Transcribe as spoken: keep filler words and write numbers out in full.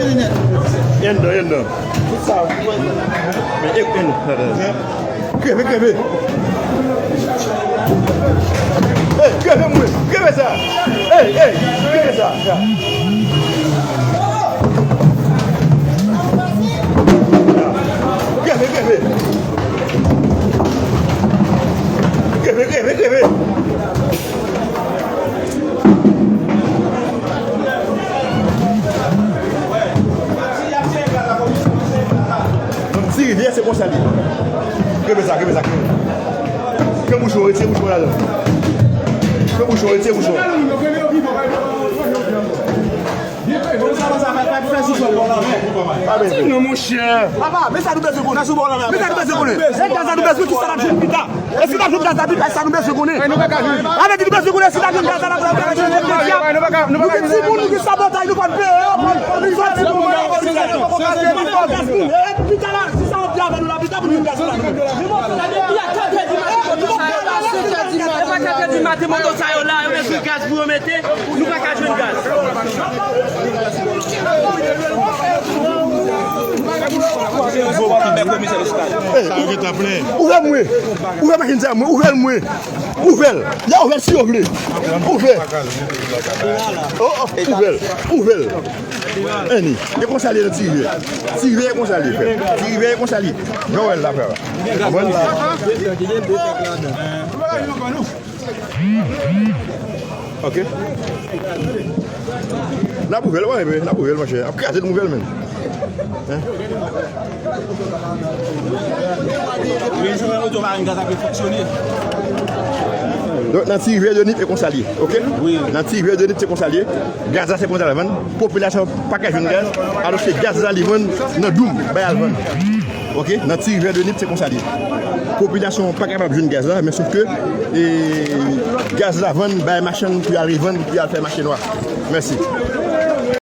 Anndan, anndan. Tout sa. Men, e, e, non, non, non. Kreve, kreve. Ey, kreve mwen. Kreve sa. Ey, ey, kreve sa. Kreve, kreve. Kreve, kreve, kreve. Ti rivyè se konsa li ye. Kenbe sa, kenbe sa, kenbe. Pran bouchon, retire bouchon ladan. Pran bouchon, retire bouchon. Amen. Di non, monchè. Papa, men sa nou bezwen konnen. Men sa nou bezwen konnen. Se gaz la nou bezwen, ki sa n ap jwenn pita. E si n ap jwenn gaz la, pita, sa nou bezwen konnen. Sa vle di nou bezwen konnen si n ap jwenn gaz la, n ap jwenn gaz la. Nou gen timoun, nou gen sabotay, nou konn peye yo, nou konn timoun, nou konn gaz. E pita la, si sa w ap di avè nou la, pita pou nou jwenn gaz la. E pa katè di maten, moto sa yo la, yo bezwen gaz pou yo mete, nou pa ka jwenn gaz. Ouvè mwen. Ouvè machin sa mwen. Ouvè l mwen. Ouvè l. Y a ouvè l si yo vle. Ouvè. Oh, oh, ouvè l. Ouvè l. Anni. E konsa li ye nan Ti Rivyè. Ti Rivyè e konsa li ye, frè. Ti Rivyè e konsa li ye. Jan w wè l la, frè. Konprann? Ok. N ap ouvè l, wi, n ap ouvè l, monchè. N ap kraze l, ouvè l, menm. Hein? Donk, nan Ti Rivyè de Nip, se konsa li ye, ok? Wi. Nan Ti Rivyè de Nip, se konsa li ye. Gaz la, se konsa l ap vann. Popilasyon pa ka jwenn gaz, alòske gaz la, li vann nan Doum, bay al vann. Ok, nan Ti Rivyè de Nip, se konsa li ye. Popilasyon an pa kapab jwenn gaz la, men sof ke, e, gaz la vann bay machann pou y al revann, pou y al fè mache nwa. Mèsi.